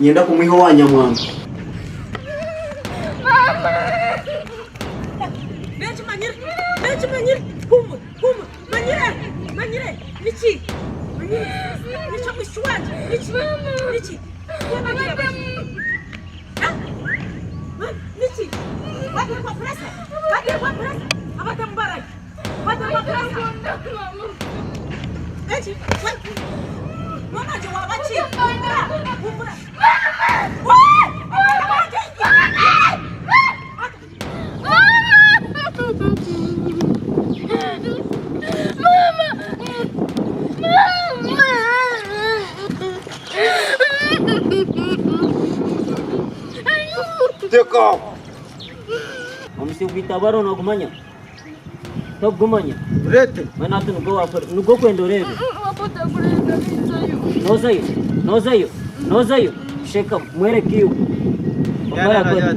Niinyenda kumwiha owa Nyamwanga. Omusiri gw'eitabaro nogumanya? Tokugumanya? Mbwenu hati nigwo wakora, nigwo okwenda oreebe? Nozayo? Nozayo? Nozayo? Sheka mwereke iwe. Oku arakora.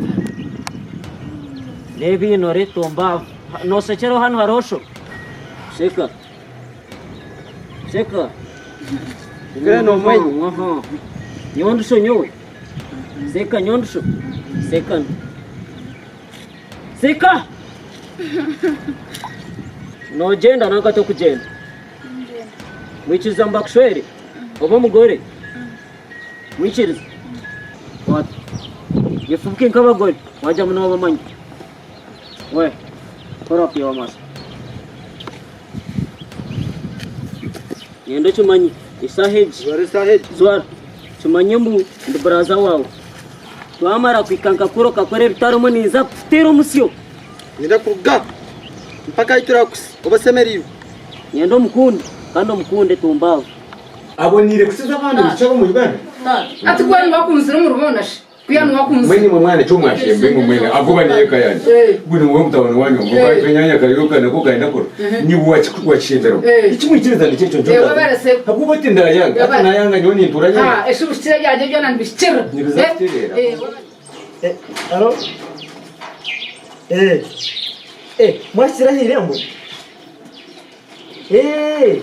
Reeba einore tomba nosekyeraho hanu hariho sho. Sheka. Sheka. Nyowe ndi sho nyowe. Seka nyowe ndi sho. Seka. Seka. Nogyenda nanka tokugyenda? Mwikiriza ngu bakushwere obe omugore? Mwikiriza? Kwata. Yefubuke nk'abagore wagira ngu nobamanya. We, kora kureeba amaso. Nyenda okimanye esaaha egi. Zwaara. Kimanye mbu ndi buraza waawe. Twamara kuhika nka kuri okakora ebitarimu ninza kukuteera omusyo. Nyenda kuruga mpaka ahi turakuhitsya obe osemereirwe. Nyenda omukunde kandi omukunde tumbaho. Aboneire kukiza abandi omu kyaro omu Uganda. Ati ku niwe akunzire omuri boona shi? Ku niwe akunzire. Mbwenu imwe mwana ekyo mwashemba imwe mwena ahakuba niyo eka yanyu gwe niwe mutabani wanyu ogwo akanyanya kariyo nako kayenda kurira niwe wakishemberwa eki mwikiriza nikyo ekyo nikyo ahakuba oti ndayanga ati nayanga nyowe nintuura nyenka. Eshi bihikire ebyangye byona nibihikirira. Nibiza kutereera. Haro? Eh. Eh, mwahikire aha irembo? Eh.